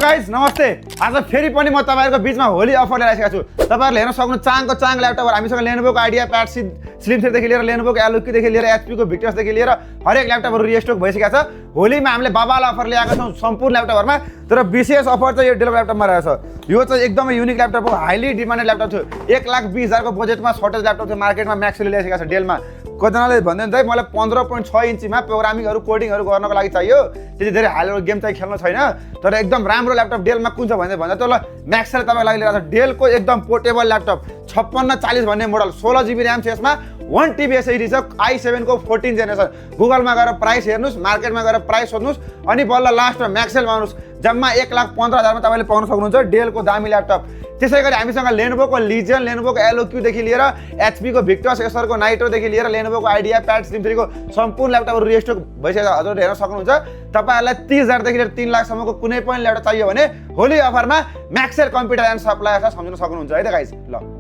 Guys नमस्ते। आज फेरि पनि म तपाईहरुको बीचमा होली अफर लिएर आइसकेको छु। तपाईहरुले हेर्न सक्नु चाङको चाङ ल्यापटपहरु हामीसँग लेनोभोको आइडिया प्याड स्लिम थ्री देखि लिएर लेनोभोको एलोक्यू देखि लिएर एचपी को भिक्टस देखि लिएर हरेक ल्यापटपहरु रिस्टक भइसकेको छ। होलीमा हामीले बाबाल अफर ल्याएका छौं सम्पूर्ण ल्यापटपहरुमा, तर विशेष अफर चाहिँ यो डेल ल्यापटपमा रहेछ। यो चाहिँ एकदमै युनिक ल्यापटप हो, हाइली डिमान्डेड ल्यापटप थियो। 1,20,000 को बजेटमा सर्टेज ल्यापटप थियो मार्केटमा, म्याक्सले ल्याइसकेको छ डेलमा। कतिजनाले भन्दैन चाहिँ मलाई 15.6 इन्चीमा प्रोग्रामिङहरु कोडिङहरु गर्नको लागि चाहियो, त्यति धेरै हाई लेभल गेम चाहिँ खेल्न छैन, तर एकदम राम्रो ल्यापटप डेलमा कुन छ भन्दा त ल म्याक्सले तपाईलाई लागि लिएर आएको छ। डेलको एकदम पोर्टेबल ल्यापटप 5640 भन्ने मोडल, 16GB र्याम छ यसमा, 1TB SSD छ, i7 को 14 जेनेरेसन। गुगलमा गएर प्राइस हेर्नुस्, मार्केटमा गएर प्राइस सोध्नुस्, अनि बल्ल लास्टमा म्याक्सलमा आउनुस्। जम्मा 1,15,000 मा तपाईले पाउन सक्नुहुन्छ डेलको दामी ल्यापटप। त्यसैगरी हामीसँग लेनोभोको लिजन, लेनोभोको एलोक्यू देखि लिएर एचपी को भिक्टस, एसरको नाइट्रो देखि लिएर लेनोभोको आइडिया प्याड स्लिम 3 को सम्पूर्ण ल्यापटपहरु रिस्टक भइसकेको छ। हजुरले हेर्न सक्नुहुन्छ। तपाईहरुलाई 30,000 देखि लिएर 3 लाख सम्मको कुनै पनि ल्यापटप चाहियो भने होली अफरमा म्याक्सेल कम्प्युटर एन्ड सप्लाई सम्झिन सक्नुहुन्छ है त गाइस। ल